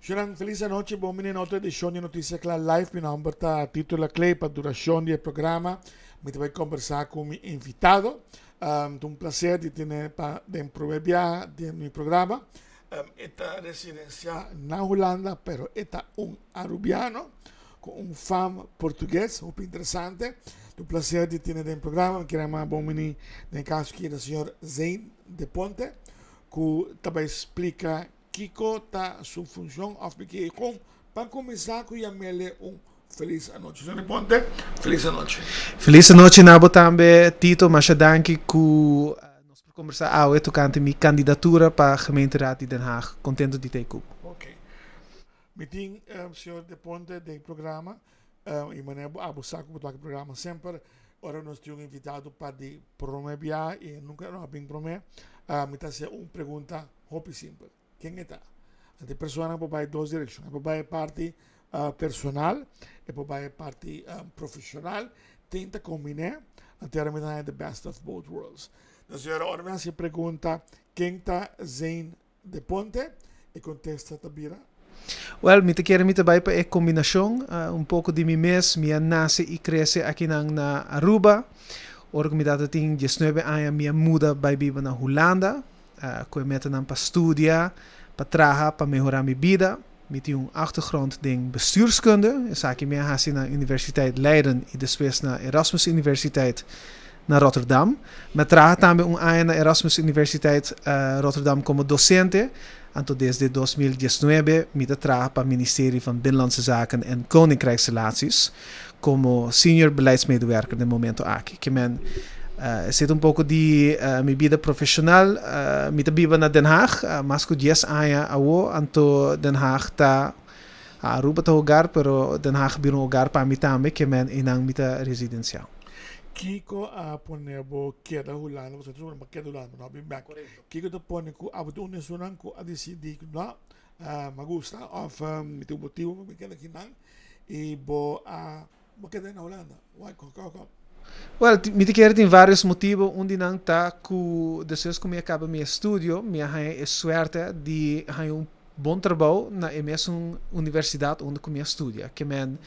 Shunan, felis anochi, bon bini na otro edishon di Noticia Cla Live. Mi nomber ta Tito Laclé. Pa durashon di e programa mi ta bai kombersá ku mi invitado. Ta un plaser di tene pa den promé biaha den mi programa. E ta residensiá na Hulanda, pero e ta un Arubiano ku un fam Portugues, hopi interesante. Ta un plaser di tene den programa. Mi kier a bon bini den kaso aki na señor Zane de Ponte ku ta bai splika kiko ta su funshon òf mi kon pa kuminsá ku yam'ele un felis anochi. Señor de Ponte, felis anochi. Felis anochi na bo tambe, Tito. Masha danki ku nos por kombersá awe tokante mi kandidatura pa gemeenteraad di Den Haag. Kontento di ta ei ku bo. Ok. Mi tin señor de Ponte den programa i manera bo abo sa ku bo ta wak e programa semper ora nos tin un invitado pa di prome biaha i nunka no a bin prome, mi ta hasi un pregunta hopi simpel. Ken e ta? Anto e personanan por bai dos direkshon. E por bai e parti personal, e por bai e parti profeshonal. Tin ta kombiné, anto mi ta haña the best of both worlds. Entonces ora mi hasi e pregunta ken ta Zane de Ponte, e kontesta ta bira. Wel, mi ta kere mi ta bai pa e kombinashon. Un poko di mi mes, mi a nase i krese akinan na Aruba. Ora ku mi tata tin diesnuebe aña mi a muda bai biba na Hulanda. Ku e metanan pa studia, pa traha, pa mehorá mi bida. Mi tin un achtergrond den bestuurskunde. Esaki mi a hasi na Universiteit Leiden i despues na Erasmus Universiteit na Rotterdam. Mi a traha tambe un aña na Erasmus Universiteit Rotterdam komo dosente. Anto desde 2019 mi ta traha pa Ministerie van Binnenlandse Zaken en Koninkrijksrelaties komo senior beleidsmedewerker den momento aki. Ke men esei ta un poko di mi bida profeshonal. Mi ta biba na Den Haag mas ku dies aña awo, anto Den Haag ta, Aruba ta hogar, pero Den Haag bira un hogar pa mi tambe, ke men einan mi ta residensiá. Kiko a pone bo keda Hulanda? Pasobra tur bo keda Hulanda, bo no a bin bek. Kiko ta pone ku abo ta un di esunnan ku a disidí ku no, mi gusta òf mi tin un motibu pa mi keda akinan i bo a bo keda na Hulanda? Why? How come? Well, mi ta kere tin varios motibu. Un di nan ta ku despues ku mi a kaba mi estudio, mi a haña e suerte di haña un bon trabou na e mesun universidat unda ku mi a studia. Ke men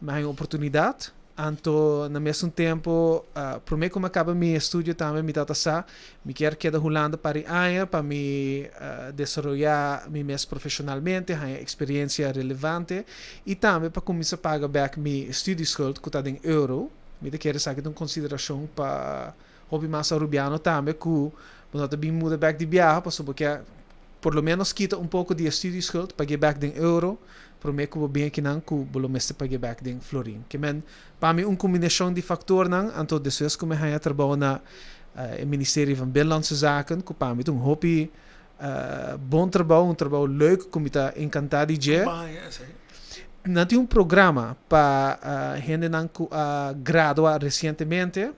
mi a haña un oportunidat. Anto na mesun tempu, promé ku mi a kaba mi estudio tambe mi tabata sa mi kier keda Hulanda par di aña pa mi desaroyá mi mes profeshonalmente, haña eksperensia relevante i tambe pa kuminsá paga bèk mi studieschuld ku ta den euro. Mi ta kere esaki ta un konsiderashon pa hopi mas arubiano tambe ku bo no ta bin muda bèk di biaha pasobra bo ke por lo ménos kita un poko di e studieschuld, pag'é bèk den euro promé ku bo bin akinan ku bo lo mester pag'é bèk den florin. Ke men, pa mi un kombinashon di faktornan, anto despues ku mi haña trabou na e Ministerie van Binnenlandse Zaken, ku pa mi ta un hopi bon trabou, un trabou leuk ku mi ta enkantá di dje. Nan tin un programa pa hendenan ku a gradua resientemente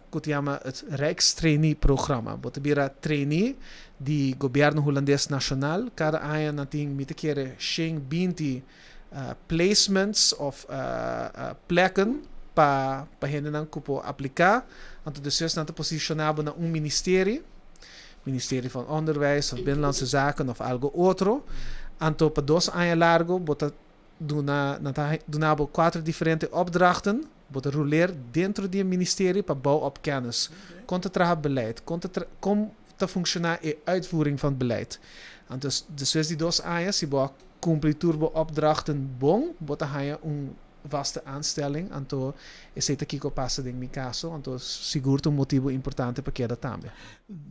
ku ta yama het Rijkstraineeprogramma. Bo ta bira trainee di gobièrnu hulandes nashonal. Kada aña nan tin mi ta kere 120 placements òf plèken pa pa hendenan ku por apliká. Anto despues nan ta posishoná bo na un ministerie, Ministerie van Onderwijs òf Binnenlandse Zaken òf algo otro. Anto pa 2 aña largu bo ta duna nan ta duna bo kuater diferente opdrachten. Bo ta ruler dentro di e ministerie pa bou op kennis. Kon ta traha beleid? Kon ta kon ta funshoná e uitvoering van beleid? Anto despues di 2 aña si bo a kumpli tur bo opdrachten bon, bo ta haña un vaste aanstelling. Anto esei ta kiko a pasa den mi kaso. Anto sigur ta un motibu importante pa keda tambe.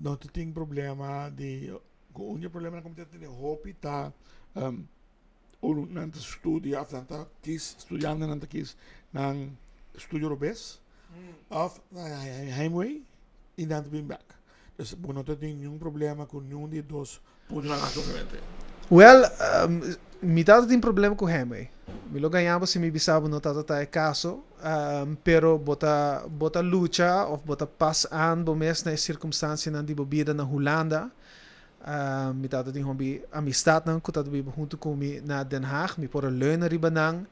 No ta tin problema di ku un di e problemanan ku mi ta tene hopi ta Unu nan ta studia of nan ta kis, studiantenan ta kis nan studio robes of nan haña heimwee i nan ta bin bek. Dus bo no ta tin niun problema ku niun di e dos puntonan aki obviamente. Wel, mi tabata tin problema ku heimwee. Mi lo gaña bo si mi bisa bo no tabata ta e kaso, pero bo ta bo ta lucha of bo ta pas aan bo mes na e sirkumstansianan di bo bida na Hulanda. Mi tabata tin hopi amistadnan ku tabata biba huntu ku mi na Den Haag. Mi por a leuna riba nan.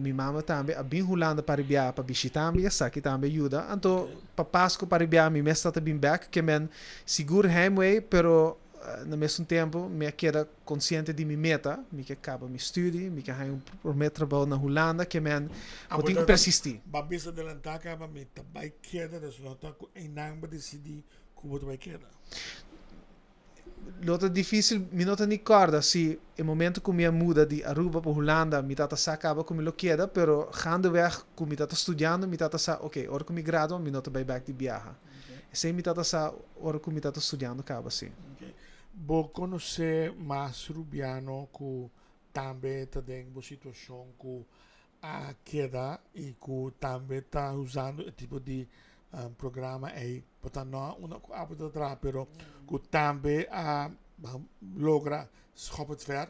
Mi mama tambe a bin Hulanda pa ribiá pa bishitá mi. Esaki tambe a yuda. Anto pa Pasku pa ribiá mi mes tabata bin bèk. Ke men sigur heimwee, pero. na mesun tempo mi a keda konsiente di mi meta, mi ke kaba mi studie, mi ke haña un promé trabou na Hulanda, ke men bo tin ku persistí. Bo a bisa adelantá kaba mi ta bai keda, dus no ta ku einan bo disidí ku bo ta bai keda. Lo ta difísil, mi no ta ni kòrda si e momento ku mi a muda di Aruba pa Hulanda mi tata sa kaba ku mi lo keda, pero gaandeweg ku mi tata studiando mi tata sa, ok, ora ku mi gradua mi no ta bai bèk di biaha. Esei mi tata sa ora ku mi tata studiando kaba si. Bo konosé mas rubiano ku tambe ta den bo situashon ku a keda i ku tambe ta usando e tipo di programa ei? Bo ta no unda ku abo ta traha pero ku tambe a logra schop het ver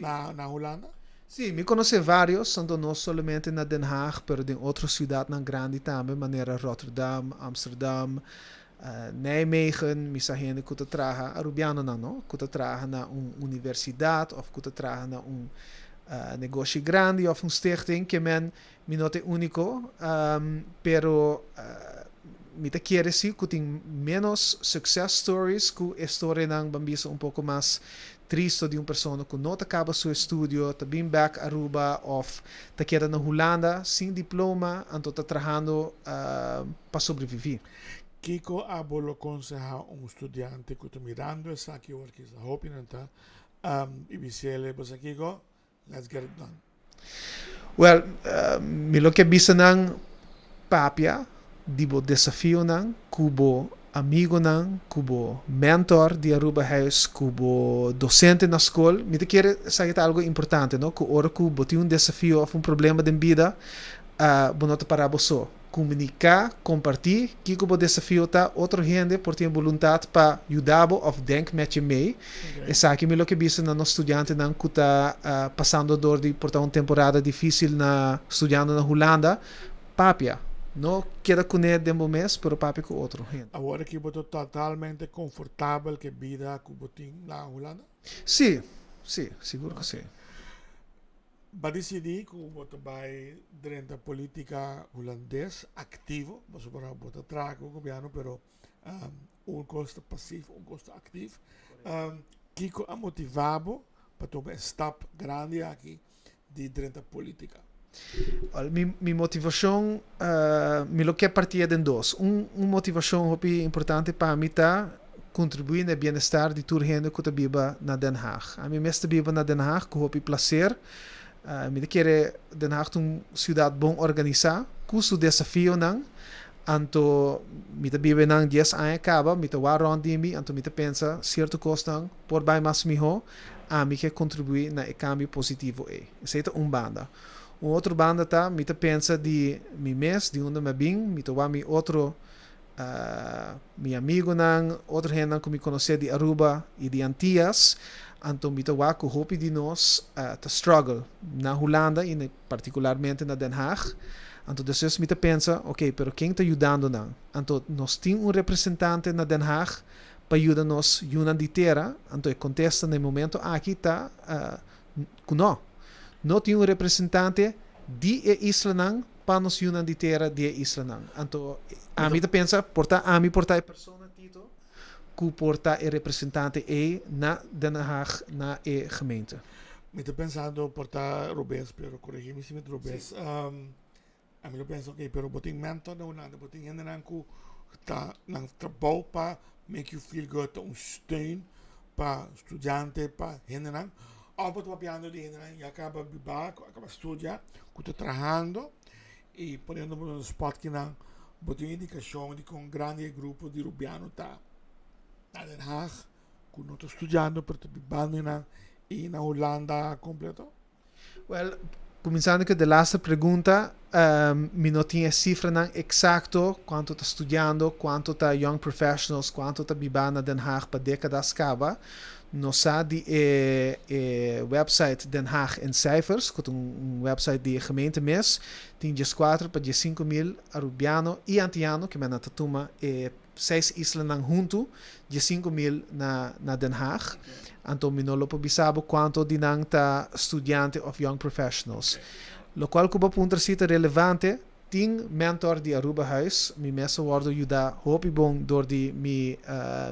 na Hulanda? Sí, mi konosé vários, tanto no solamente na Den Haag, pero den otro siudatnan grandi tambe, manera Rotterdam, Amsterdam, Nijmegen. Mi sa hende ku ta traha, arubianonan no, ku ta traha na un universidat òf ku ta traha na un negoshi grandi òf un stichting, ke men mi no ta e úniko, pero mi ta kere sí ku tin ménos success stories ku e storianan ban bisa un poko mas tristo di un persona ku no ta kaba su estudio, ta bin bèk Aruba òf ta keda na Hulanda sin diploma anto ta trahando pa sobreviví. Kiko abo lo konsehá un studiante ku ta mirando esaki ora kisa hopi nan ta i bis'el bo sa kiko? Let's get it done. Well, mi lo ke bisa nan papia di bo desafionan ku bo amigonan, ku bo mentor di Arubahuis, ku bo docente na skol. Mi ta kere esaki ta algo importante, no? Ku ora ku bo tin un desafio of un problema den bida, bo no ta para bo so. Komuniká, kompartí kiko bo desafio ta, otro hende por tin e boluntat pa yuda bo òf denk met je mee. Esaki mi lo ke bisa na nos studiantenan ku ta pasando dor di por ta un temporada difísil na studiando na Hulanda, papia. No keda kuné den bo mes, pero papia ku otro hende. Awor aki bo ta totalmente konfortabel ku e bida ku bo tin na Hulanda? Sí, sí, sigur ku sí. Ba disidí ku bo ta bai drenta polítika hulandes aktivo, pasobra bo ta traha ku gobièrnu pero un kos ta pasivo, un kos ta aktif. Kiko a motivá bo pa tuma e stap grandi aki di drenta polítika? Wèl, mi motivashon, mi lo ke partié den dos. Un motivashon hopi importante pa mi ta kontribuí na e bienestar di tur hende ku ta biba na Den Haag. Ami mes ta biba na Den Haag ku hopi plaser. Mi ta kere Den Haag ta un siudat bon organisá ku su desafionan. Anto mi ta biba einan dies aña kaba, mi ta wak rònt di mi, anto mi ta pensa sierto kosnan por bai mas mihó. Ami ke kontribuí na e kambio positivo ei. Esei ta un banda. Un otro banda ta mi ta pensa di mi mes, di unda mi a bin, mi ta wak mi otro Mi amigunan, otro hendenan ku mi konosé di Aruba i di Antias, anto mi ta wak ku hopi di nos ta struggle na Hulanda i partikularmente na Den Haag. Anto despues mi ta pensa, ok, pero ken ta yudando nan? Anto nos tin un representante na Den Haag pa yuda nos yunan di tera? Anto e kontesta na e momento aki ta ku no. No tin un representante di e islanan pa nos yunan di tera di e islanan. Anto ami ta pensa por ta ami por ta e persona Tito ku por ta e representante ei na Den Haag na e gemeente. Mi ta pensando por ta robes pero coregi mi si mi ta robes. Ami lo pensa ok pero bo tin mentor na Hulanda bo tin hendenan ku ta nan trabou pa make you feel good ta un steun pa studiante pa hendenan òf bo ta papiando di hendenan ya kaba biba ku a kaba studia ku ta trahando i poniendo bo na spòt kinan bo tin indikashon di kon grandi e grupo di rubiano ta na Den Haag ku no ta studiando pero ta bibando einan i na Hulanda kompleto. Wel, kuminsando ku e de laatste pregunta, mi no tin e sifranan eksakto kuantu ta studiando, kuantu ta young professionals, kuantu ta biba na Den Haag pa dekadas kaba. Nos sa di e e website Den Haag in Cijfers, ku ta un website di e gemeente mes, tin dieskuater pa diesinku mil Arubiano i Antiano, ke men nan ta tuma e seis islanan huntu, 15.000 na na Den Haag. Anto mi no lo por bisa bo cuanto di nan ta studiante of young professionals. Locual cu bo puntra si ta relevante, Tin mentor di Arubahuis, mi mes a wordo yuda hopi bon door di mi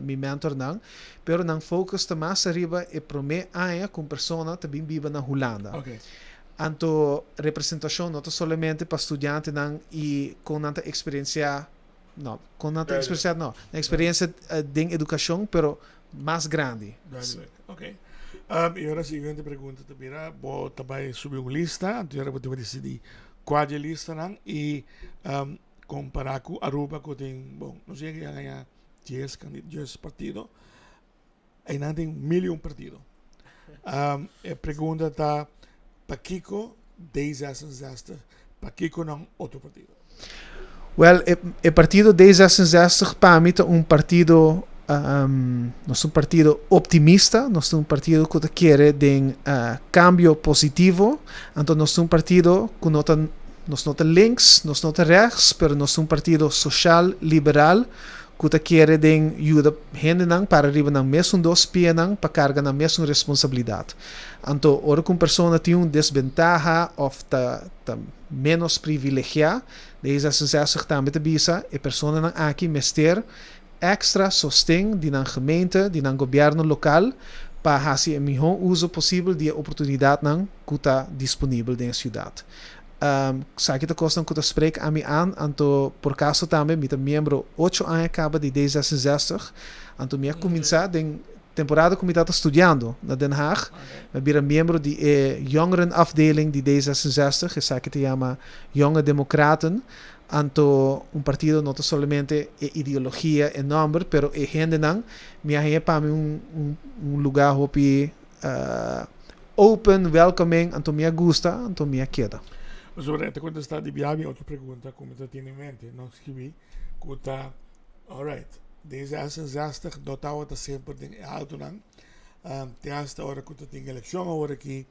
mi mentornan, pero nan focus ta mas ariba e prome aña cu un persona ta bin biba na Hulanda. Anto representacion no ta solamente pa studiantenan y con nan ta experiencia, no, con nan ta experiencia no, nan experiencia den educacion, pero mas grandi. Duidelijk, ok. Y ora siguiente pregunta ta bira, bo ta bay subi un lista, anto ora bo tin cu dicidi Kua di e listanan i kompará ku Aruba ku tin, bon, nos yega a haña dies dies partido, einan tin mil i un partido. E pregunta ta pakiko D66, pakiko nan otro partido? Wel, e e partido D66 pa mi ta un partido, nos ta un partido optimista, nos ta un partido ku ta kere den kambio positivo, anto nos ta un partido ku no ta, nos no ta links, nos no ta rechts, pero nos ta un partido social liberal ku ta kere den yuda hendenan para riba nan mesun dos pianan pa karga nan mesun responsabilidat. Anto ora ku un persona tin un desbentaha òf ta ta ménos privilegiá, D66 tambe ta bisa e personanan aki mester èkstra sosten di nan gemeente, di nan gobièrnu lokal pa hasi e mihó uso posibel di e oportunidatnan ku ta disponibel den e siudat. Esaki ta kosnan ku ta spreek ami an, anto por kaso tambe mi ta miembro ocho aña kaba di D66, anto mi a kuminsá den temporada ku mi tabata studiando na Den Haag, mi a bira miembro di e jongerenafdeling di D66, esaki ta yama Jonge Democraten, anto un partido no ta solamente e ideologia, e nòmber, pero e hendenan, mi a haña pa mi un un lugá hopi open, welcoming, anto mi a gusta, anto mi a keda. Pasobra e ta kontestá di biaha mi otro pregunta ku mi ta tene in mente, no skibi, ku ta, alright, D66 no tabata semper den e altonan, te hasta ora ku ta tin elekshon awor aki,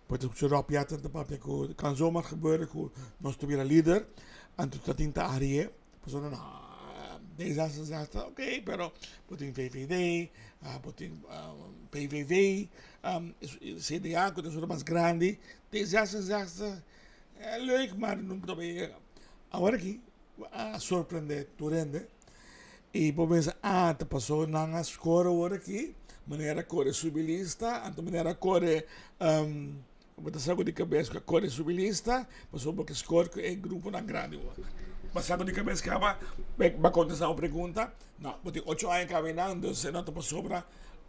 bo ta skucha Rob Jetten ta papia ku kan zomaar gebeuren ku nos ta bira lider, anto ta tin ta arie. Pasobra no, D66 ok, pero bo tin VVD, bo tin PVV, CDA ku ta esun mas grandi, D66 leuk maar no ta bay yega. Awor aki a sorprende tur hende y bo pensa ah ta paso nan a score awor aki, manera kore subi lista, anto manera kore Bo ta saku di kabes ku a kore subi lista pasobra bo ke skor ku e gruponan grandi wor. Bo saku di kabes kaba bo a kontestá un pregunta? No, bo tin ocho aña kaba einan, dus e no ta pasobra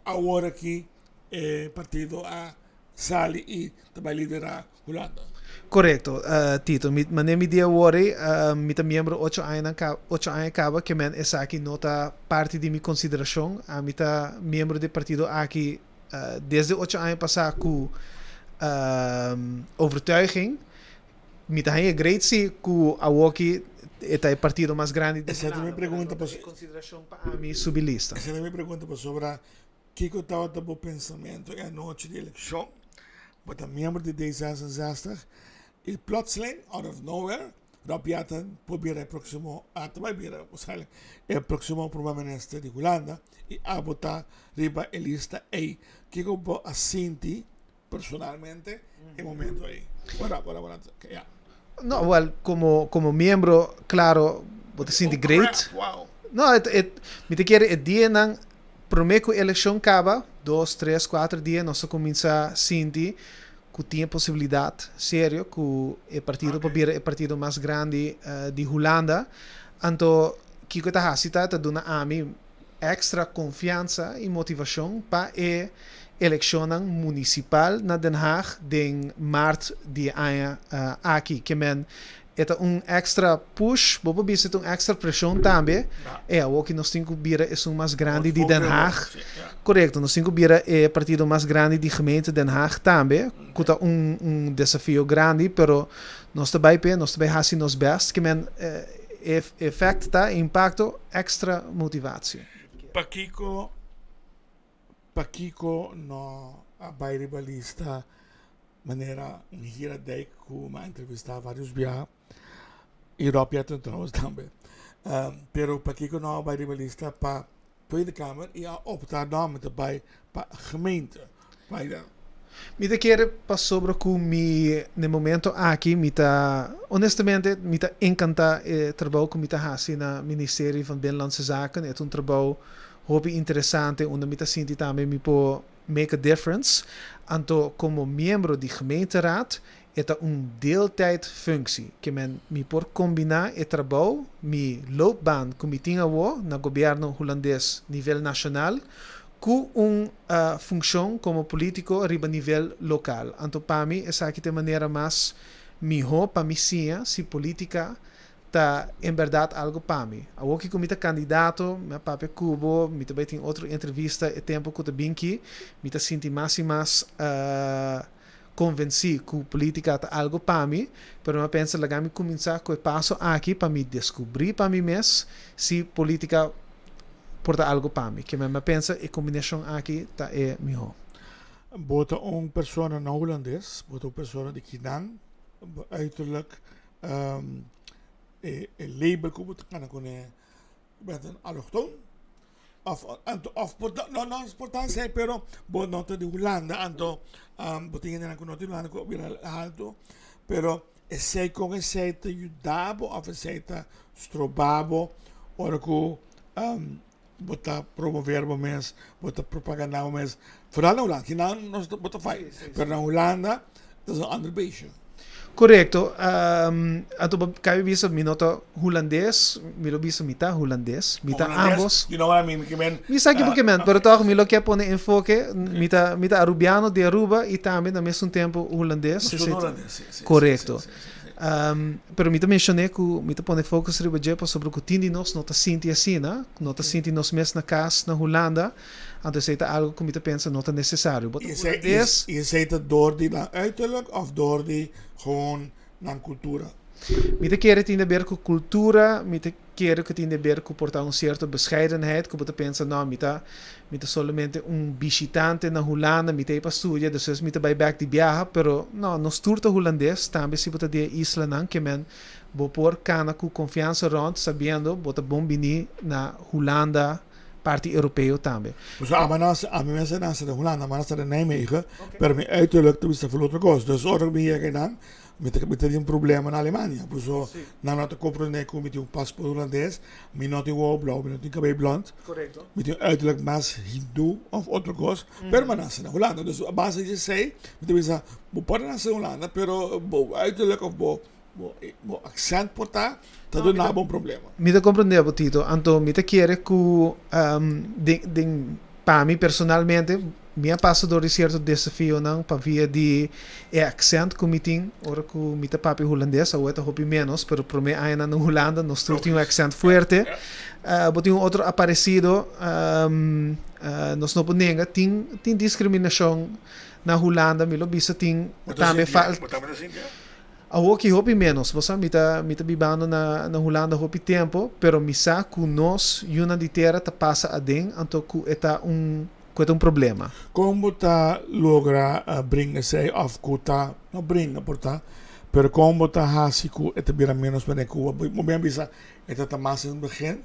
awor aki e partido a sali i ta bai liderá Hulanda. Korekto, Tito. Mi manera mi di awor ei, mi ta miembro ocho añanan ocho aña kaba, ke men esaki no ta parti di mi konsiderashon. Ami ta miembro di e partido aki Desde ocho aña pasá ku overtuiging mi ta haña great si ku awoki e ta e partido mas grandi di Esei ta mi pregunta pasobra. E konsiderashon pa ami subi lista. Esei ta mi pregunta pasobra kiko tabata bo pensamentu e anochi di elekshon? Bo ta miembro di D66 i plotseling out of nowhere Rob Jetten por bira e proximo, a ta bai bira waarschijnlijk e proximo prome minister di Hulanda y abo ta riba e lista ey. Kico bo a sinti personalmente e momento ey? Ora, ora, ora, ya. No, wel, como, como miembro, claro, bo ta sinti great. Oh crap, wow. No, et, et, mi ta kere e dianan prome cu eleccion caba, dos, tres, cuater dia, nos a cuminsa sinti cu tin e posibilidad serio cu e partido por bira e partido mas grandi di Hulanda. Anto kico e ta haci ta, ta duna ami extra confiansa y motivacion pa e eleccionnan municipal na Den Haag den maart di e aña aki. Ke men E ta un extra push, bo por bisa e ta un extra presion tambe. E awoki nos tin cu bira esun mas grandi di Den Haag. Corecto, nos tin cu bira e partido mas grandi di gemeente Den Haag tambe, cu ta un un desafio grandi, pero nos ta bay p'e, nos ta bay haci nos best. Ke men e effect ta, e impacto, extra motivatie. Pakico, pakico no a bay riba lista Manera un gira dijk ku mi a entrevistá varios biaha i Rob Jetten trouwens tambe. Pero pakiko no a bai riba lista pa Tweede Kamer i a opta no mi ta bai pa gemeente. Bai dan. Mi ta kere pasobra ku mi na e momento aki mi ta honestamente mi ta enkantá e trabou ku mi ta hasi na Ministerie van Binnenlandse Zaken. E ta un trabou hopi interesante unda mi ta sinti tambe mi por make a difference. Anto komo miembro di gemeenteraad e ta un deeltijd functie. Ke men mi por kombiná e trabou, mi loopbaan ku mi tin awo na gobièrnu hulandes nivel nashonal ku un funshon komo polítiko riba nivel lokal. Anto pa mi esaki ta e manera mas mihó pa mi siña si polítika ta en bèrdat algu pa mi. Awor ki ku mi ta kandidato, mi a papia ku bo, mi ta bai tin otro entrevista e tempu ku ta bin ki, mi ta sinti mas i mas konvensí ku polítika ta algu pa mi, pero mi a pensa laga mi kuminsá ku e paso aki pa mi deskubrí pa mi mes si polítika por ta algu pa mi. Ke mi a pensa e kombinashon aki ta e mihó. Bo ta un persona no hulandes, bo ta un persona di kinan, bo uiterlijk e label ku bo ta gana kuné bent een allochtoon. Of anto of por ta no no por ta esei pero bo no ta di Hulanda anto bo tin hendenan ku no ta di Hulanda ku a bira alto pero esei kon esei ta yuda bo of esei ta stroba bo ora ku bo ta promover bo mes bo ta propaganda bo mes foral na Hulanda kinan nos bo ta fai pero na Hulanda ta un ander beestje. Korekto. Anto bo kabe bisa mi no ta hulandes, mi lo bisa mi ta hulandes, mi ta ambos. You know what I mean, ke men. Mi sa kibo ke men, pero tòg mi lo ke pone enfoke, mi ta mi ta arubiano di Aruba i tambe na mesun tempu hulandes. Nos tur hulandes, si, si. Korekto. Pero mi ta menshoné ku mi ta pone focus riba dje pasobra ku tin di nos no ta sinti asina, no ta sinti nos mes na kas na Hulanda. Anto esei ta algo ku mi ta pensa no ta nesesario. Bo ta hulandes. I esei ta dor di nan uiterlijk of dor di gewoon nan kultura? Mi ta kere tin de ber ku kultura, mi ta kere ku tin de ber ku por ta un sierto bescheidenheid ku bo ta pensa no mi ta mi ta solamente un bishitante na Hulanda, mi ta ei pa studia despues mi ta bai bek di biaha, pero no nos tur ta hulandes, tambe si bo ta di e islanan ke men bo por kana ku konfiansa rònt sabiendo bo ta bon bini na Hulanda. Parti europeo tambe. Pues ami nase, ami mes a nase den Hulanda, mi a nase den Nijmegen, pero mi uiterlijk ta bisa full otro kos. Dus ora ku mi yega einan, mi ta mi ta tin problema na Alemania. Paso nan no ta komprende ku mi tin un pasport hulandes, mi no tin wowo blou, mi no tin kabei blond. Mi tin uiterlijk mas hindu of otro kos, pero mi a nase na Hulanda. Dus a base di esei, mi ta bisa, bo por a nase na Hulanda, pero bo uiterlijk of bo Bo, bo accent por ta, ta duna bo un problema. Mi ta comprende bo, Tito. Anto mi ta kere cu um, den, den, pa mi personalmente, mi a pasa door di cierto desafionan pa via di e accent cu mi tin ora cu mi ta papia Hulandes. Awor ta hopi menos, pero prome añanan na Hulanda nos tur tin un accent fuerte. Bo tin un otro aparecido, um, nos no por nenga, tin, tin discriminacion na Hulanda. Mi lo bisa tin tambe fal. Bo tambe ta sinti? Awoki hopi menos, bo sa mi ta mi ta bibando na na Hulanda hopi tempo, pero mi sa ku nos yunan di tera ta pasa aden anto ku e ta un ku e ta un problema. Kon bo ta logra bringa esei of ku ta, no bringa por ta, pero kon bo ta hasi ku e ta bira menos manera ku bo bo bien bisa e ta ta mas in begin,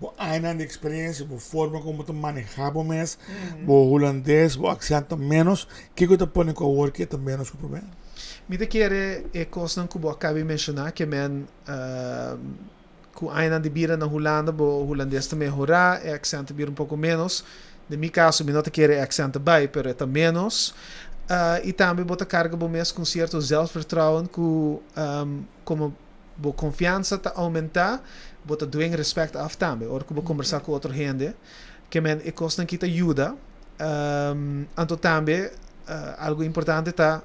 bo añanan di eksperensia, bo forma kon bo ta maneha bo mes, bo hulandes, bo aksent ta menos, kiko ta pone ku awor ki e ta menos ku promé? Mi ta kere e kosnan ku bo a kabi menshoná ke men ku añanan di bida na Hulanda bo hulandes ta mehorá, e aksent ta bira un poko ménos. Den mi kaso mi no ta kere e aksent ta bai, pero e ta ménos. I tambe bo ta karga bo mes ku un sierto zelfvertrouwen ku komo bo konfiansa ta oumentá, bo ta dwing respèkt af tambe ora ku bo kombersá ku otro hende. Ke men e kosnan ki ta yuda. Anto tambe algu importante ta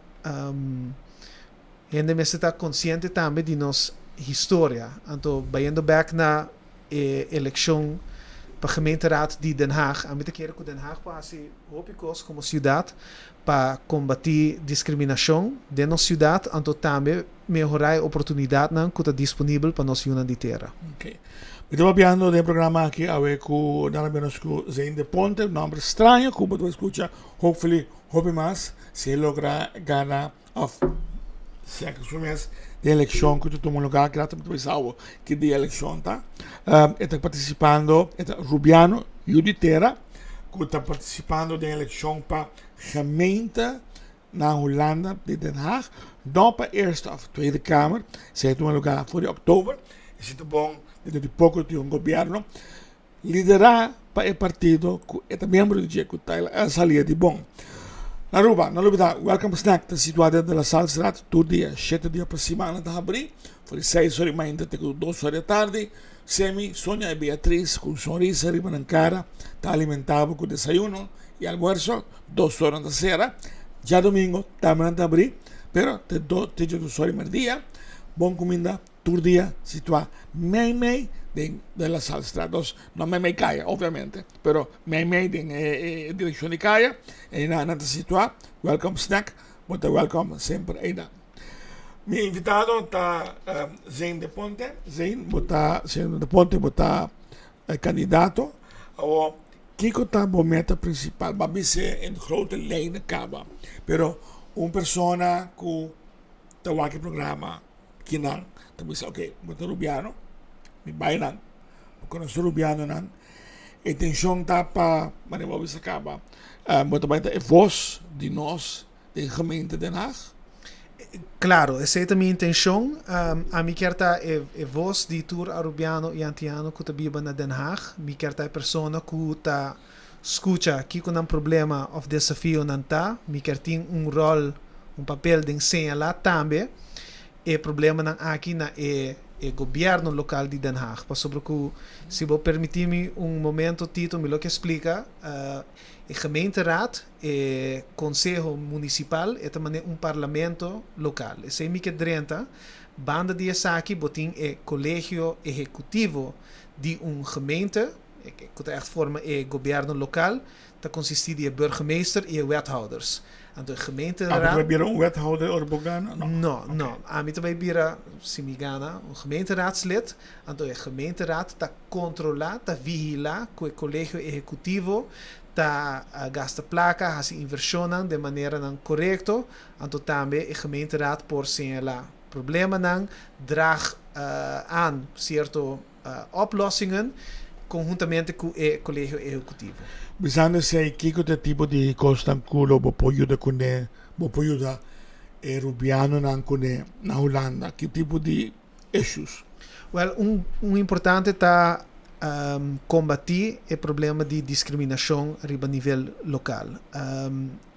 hende mester ta konsiente tambe di nos historia. Anto bayendo bek na e elekshon pa gemeenteraad di Den Haag, ami ta kere ku Den Haag por hasi hopi kos komo siudat pa kombatí diskriminashon den nos siudat, anto tambe mehorá e oportunidatnan ku ta disponibel pa nos yunan di tera. Ok. Mi ta papiando den e programa aki awe ku nada menos ku Zane de Ponte, un nomber straño ku bo ta bai skucha hopefully hopi mas si e logra gana of seka su mes den elekshon ku ta tuma lugar ki rato mi ta bai sa awo ki dia elekshon ta. E ta partisipando, e ta Rubiano, yu di tera, ku ta partisipando den elekshon pa gemeente. na Hulanda di Den Haag, no pa Eerste of Tweede Kamer, esei a tuma lugar for di oktober, esei ta bon dentro di poko tin un gobierno liderá pa e partido ku e ta miembro di dje ku ta a salia di bon. Na Aruba, no lubida, Welcome Snack ta situá den de La Salstraat, tur dia, shete dia pa simana ta habrí, for di seis ora di mainta te ku dos ora di atardi. Semi, Sonia i Beatriz ku un sonrisa riba nan kara ta alimentá bo ku desayuno i almuerso, dos ora nan ta sera, djadumingu tambe nan ta habrí, pero te te djados ora di merdia. Bon kuminda tur dia situá meimei den De La Salstraat, dos no meimei kaya obviamente, pero meimei den e direkshon di kaya, einan nan ta situá. Welcome Snack, bo ta welcome semper einan. Mi invitado ta Zane de Ponte. Zane, bo ta, señor de Ponte, bo ta kandidato. Awor, kiko ta bo meta prinsipal? Bo a bis'é in grote lijnen kaba, pero un persona ku ta wak e programa kinan ta bisa, ok, bo ta rubiano, mi bai nan, bo konosé rubianonan, e intenshon ta pa, manera bo a bisa kaba, bo ta bai ta e vos di nos den gemeente Den Haag? Claro, esey ta mi intencion. Ami kier ta e e voz di tur Arubiano y Antiano cu ta biba na Den Haag. Mi kier ta e persona cu ta scucha kico nan problema of desafionan ta. Mi kier tin un rol, un papel den señala tambe e problemanan aki na e e gobierno local di Den Haag. Pasobra cu si bo permiti mi un momento Tito mi lo ke splica e gemeenteraad, E konseho munisipal e ta manera un parlamento lokal. Esei mi ke drenta. Banda di esaki bo tin e kolegio ehekutivo di un gemeente, ku ta ègt forma e gobièrnu lokal, ta konsistí di e burgemeester i e wethouders. Anto e gemeenteraad. Abo ta bai bira un wethouder ora bo gana? No. No, no. Ami ta bai bira, si mi gana, un gemeenteraadslid. Anto e gemeenteraad ta kontrolá, ta vigilá ku e kolegio ehekutivo ta gasta plaka, hasi invershonnan den maneranan korekto, anto tambe e gemeenteraad por señalá problemanan, drag aan sierto oplossingen konhuntamente ku e kolegio ehekutivo. Bisando esei, kiko ta e tipo di kosnan ku lo bo por yuda kuné, bo por yuda e rubianonan kuné na Hulanda? Ki tipo di issues? Wel, un un importante ta kombatí e problema di diskriminashon riba nivel lokal.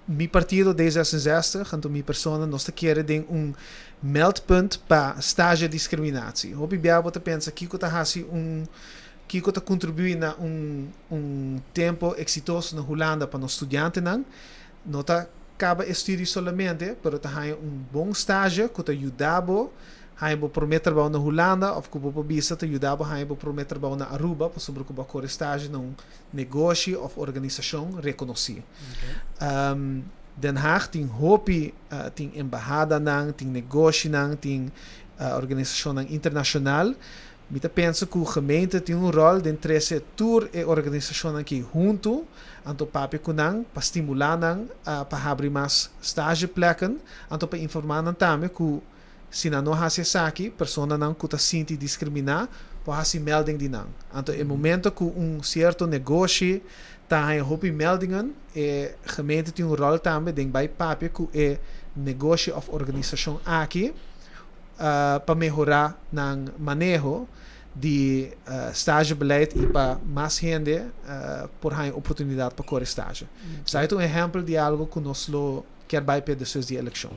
Mi partido D66, anto mi persona, nos ta kere den un meldpunt pa stage diskriminatie. Hopi bia bo ta pensa kiko ta hasi un kiko ta kontribuí na un un tempo eksitoso na Hulanda pa nos studiantenan. No ta kaba e studio solamente, pero ta haña un bon stage ku ta yuda bo haña bo promé trabou na Hulanda òf ku bo por bisa ta yuda bo haña bo promé trabou na Aruba pasobra ku bo a kore stage na un negoshi òf organisashon rekonosí. Den Haag tin hopi, tin embahadanan, tin negoshinan, tin organisashonnan internashonal. Mi ta pensa ku gemeente tin un ròl den trese tur e organisashonnan aki huntu, anto papia ku nan pa stimulá nan pa habri mas stazjeplekken, anto pa informá nan tambe ku si nan no hasi esaki, personanan ku ta sinti diskriminá por hasi melding di nan. Anto e momento ku un sierto negoshi ta haña hopi meldingen, e gemeente tin un ròl tambe den bai papia ku e negoshi òf organisashon aki pa mehorá nan maneho di stagebeleid i pa mas hende por haña oportunidat pa kore stage. Esaki ta un ehèmpel di algu ku nos lo kier bai p'e despues di elekshon.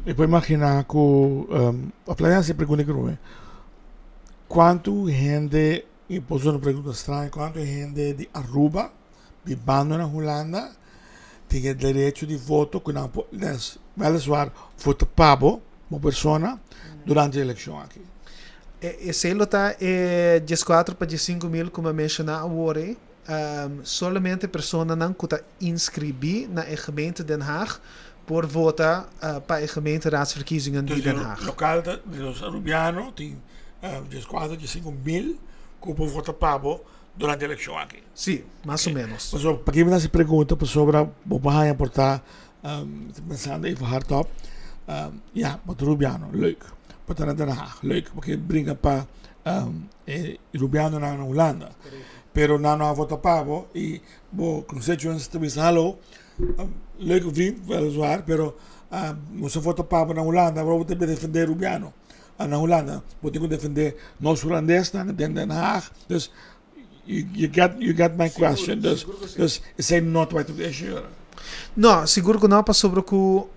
Mi por imaginá ku, òf laga mi hasi e pregunta aki promé, kuantu hende, i por sona un pregunta straño, kuantu hende di Aruba bibando na Hulanda tin e derecho di voto ku nan por weliswaar vota pa bo, bo persona, durante e elekshon aki? Esei lo ta e dieskuater pa diesinku mil ku mi a menshoná awor ei. Solamente personanan ku ta inskribí na e gemeente Den Haag por vota pa e gemeenteraadsverkiezingen di Den Haag. Dus lokal ta di los Arubiano tin dieskuater, diesinku mil ku por vota pa bo durante e elekshon aki. Sí, mas o menos. Pasobra, pakiko mi ta hasi pregunta? Pasobra bo por haña por ta pensando even hardop, ya, bo ta Rubiano, leuk. Bo ta na Den Haag, leuk. Bo ke bringa pa e Rubianonan na Hulanda. Pero nan no a vota pa bo y bo constituents ta bisa hallo, leuke vriend weliswaar, pero nos a vota pa bo na Hulanda, awor bo ta bin defende Rubiano na Hulanda. Bo tin cu defende nos Hulandesnan den Den Haag. Dus you get my question. Dus esey no ta bay ta un issue ahora. No, sigur cu no, pasobra cu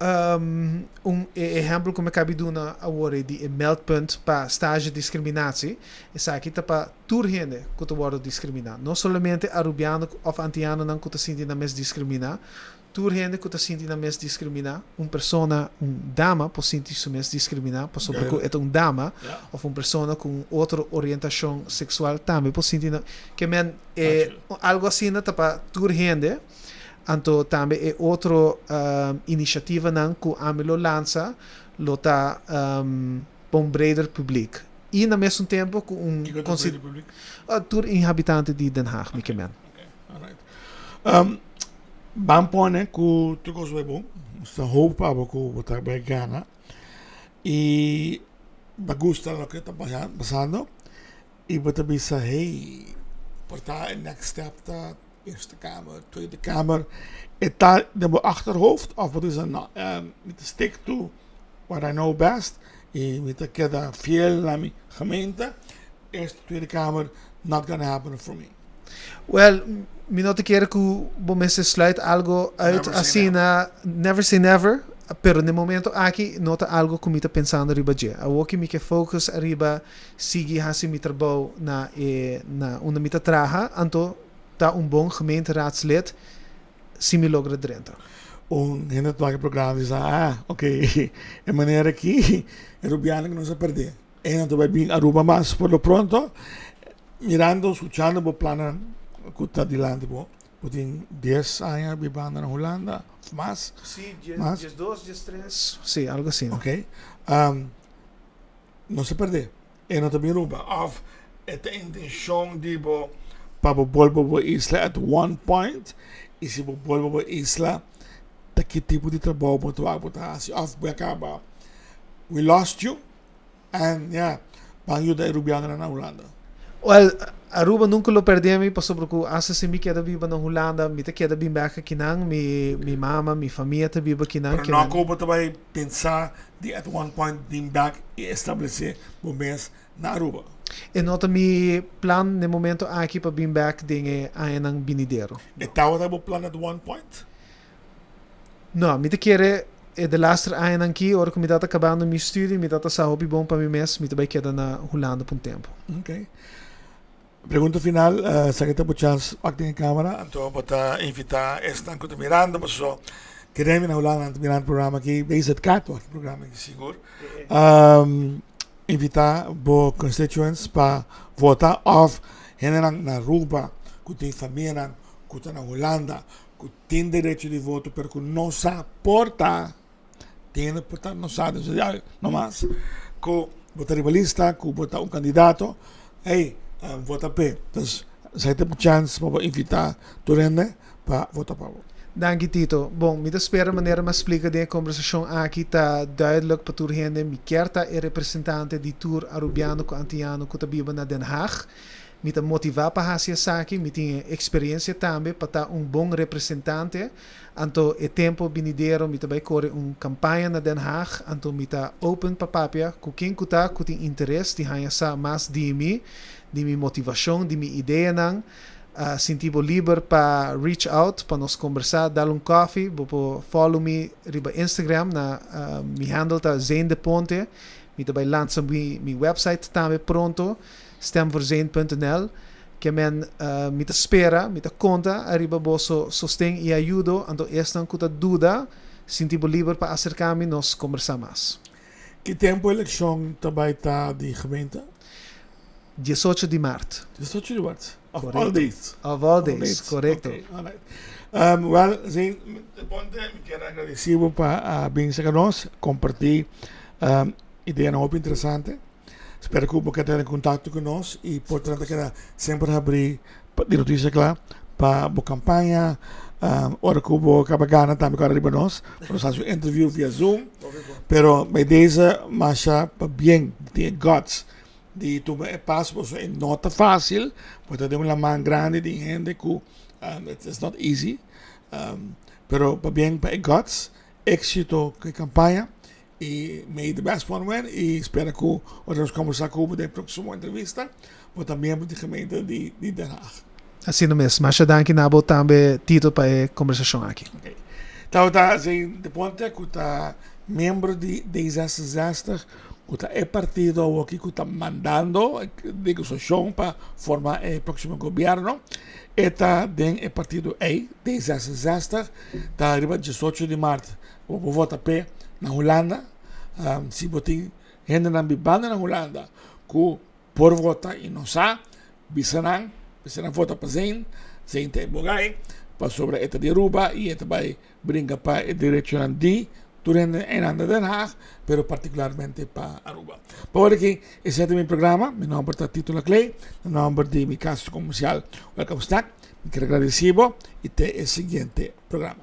un ehempel cu mi cabi duna awor di e meldpunt pa stage discriminatie, esaki ta pa tur hende cu ta wordo discrimina. No solamente Arubiano of Antianonan cu ta sinti nan mes discrimina, tur hende cu ta sinti nan mes discrimina. Un persona, un dama, por sinti su mes discrimina pasobra cu e ta un dama, of un persona cu un otro orientacion sexual tambe por sinti nan. Ke men, algo asina ta pa tur hende. Anto tambe e otro iniciativanan cu ami lo lansa lo ta pa un breder publiek. Y na mesun tempo cu un Kico ta breder publiek? Tur inhabitante di Den Haag, mi ke men. Okay, alright. Ban pone cu tur cos bay bon. Nos ta hoop pa bo cu bo ta bay gana. Y bo gusta loke ta pasando. Y bo ta bisa, hey, por ta e next step ta Eerste Kamer, Tweede Kamer. E ta den bo achterhoofd of bo ta bisa no, mi ta stick to what I know best y mi ta keda fiel na mi gemeente. Eerste, Tweede Kamer, not gonna happen for me. Well, mi no ta kere cu bo mester sluit algo uit Never say asina, never say never, pero na e momento aki no ta algo cu mi ta pensando riba dje. Awor ki mi ke focus ariba sigui haci mi trabou na unda mi ta traha, anto ta un bon gemeenteraadslid si mi logra drenta. Un hende ta wak e programa bisa, ah, ok, e manera aki e Rubiano cu nos a perde, e no ta bay bin Aruba mas por lo pronto, mirando, scuchando bo plannan cu ta dilanti bo, bo tin 10 aña bibando na Hulanda of mas? Si, 12, 13, si, algo asina. Ok, nos a perde, e no ta bin Aruba, of e ta intencion di bo pa bo bolbe bo isla at one point, y si bo bolbe bo isla, ta ki tipo di trabou bo ta wak bo ta haci, of bo a caba, we lost you, and yeah, ban yuda e Rubianonan na Hulanda. Well, Aruba nunca lo perde mi pasobra cu hasta si mi keda biba na Hulanda, mi ta keda bin bek akinan, mi mama, mi famia ta biba akinan. Pero no cu bo ta bay pensa di at one point bin bek y establece bo mes na Aruba? E no ta mi plan n'e momento aki pa bin bek den e añanan binidero. E tabata bo plan at one point? No, mi ta kere e de laster añanan aki, ora cu mi tata cabando mi studie, mi tata sa hopi bon pa mi mes, mi ta bay keda na Hulanda pa un tempo. Ok. Pregunta final, esaki ta bo chance wak den e camera, anto bo ta invita esnan cu ta mirando, pasobra kere mi na Hulanda nan ta mirando e programa aki, BZK ta wak e programa aki sigur. Invita bo constituents pa vota of hendenan na Aruba cu tin famianan cu ta na Hulanda cu tin derecho di voto pero cu no sa porta, tin por ta no sa no mas cu bo ta riba lista, cu bo ta un candidato, ey, vota p'e. Entonces esaki ta bo chance pa bo invita tur hende pa vota pa bo. Danki, Tito. Bon, mi ta spera manera mi a splica den e conversacion aki ta duidelijk pa tur hende. Mi kier ta e representante di tur Arubiano cu Antiano cu ta biba na Den Haag. Mi ta motiva pa haci esaki, mi tin e experiencia tambe pa ta un bon representante. Anto e tempo binidero mi ta bay core un campaña na Den Haag, anto mi ta open pa papia cu ken cu ta cu tin interes di haña sa mas di mi, di mi motivacion, di mi ideanan. Sinti bo liber pa reach out pa nos combersa, dal un coffee, bo por follow mi riba Instagram na mi handle ta Zane de Ponte. Mi ta bay lansa mi website tambe pronto, stemvoorzane.nl. Ke men mi ta spera, mi ta konta ariba boso sosten i ayudo, anto esnan ku ta duda, sinti bo liber pa aserká mi, nos kombersá mas. Ki tempu elekshon ta bai ta di gemeente? 18 di mart. 18 di mart. Of all days. Of all days, korekto. Okay, alright. Well, Zane de Ponte, mi kier agradesí bo pa a bin serka nos, kompartí ideanan hopi interesante. Spero ku bo ke tene kontakto ku nos i por trata keda semper habrí di Notisia Kla pa bo kampaña. Ora ku bo kaba gana tambe kòrda riba nos pa nos hasi un interview via Zoom. Pero bij deze masha pabien di tin e guts. di tuma e paso pasobra e no ta fácil, bo ta den un laman grandi di hende ku it's not easy, pero pabien pa e guts, éxito ku e kampaña i may the best one win i spera ku ora nos kombersá ku bo den e próksimo entrevista bo ta miembro di gemeente di Den Haag. Asina mes. Masha danki na bo tambe Tito pa e kombersashon aki. Ok. Tabata Zain de Ponte ku ta miembro di D66 ku ta e partido awoki ku ta mandando negosiashon pa forma e próksimo gobièrnu. E ta den e partido ei, D66, ta riba diesocho di mart bo por vota p'e na Hulanda. Si bo tin hendenan bibando na Hulanda ku por vota y no sa, bisa nan, bisa nan vota pa Zain, Zain ta e bogay, pasobra e ta di Aruba y e ta bay bringa pa e derechonan di tur hende einan na Den Haag, pero particularmente pa Aruba. Pa ora aki esei ta mi programa, mi nomber ta Tito Laclay, na nomber di mi casa comercial Welcome Snack, mi ker agradeci bo y te e siguiente programa.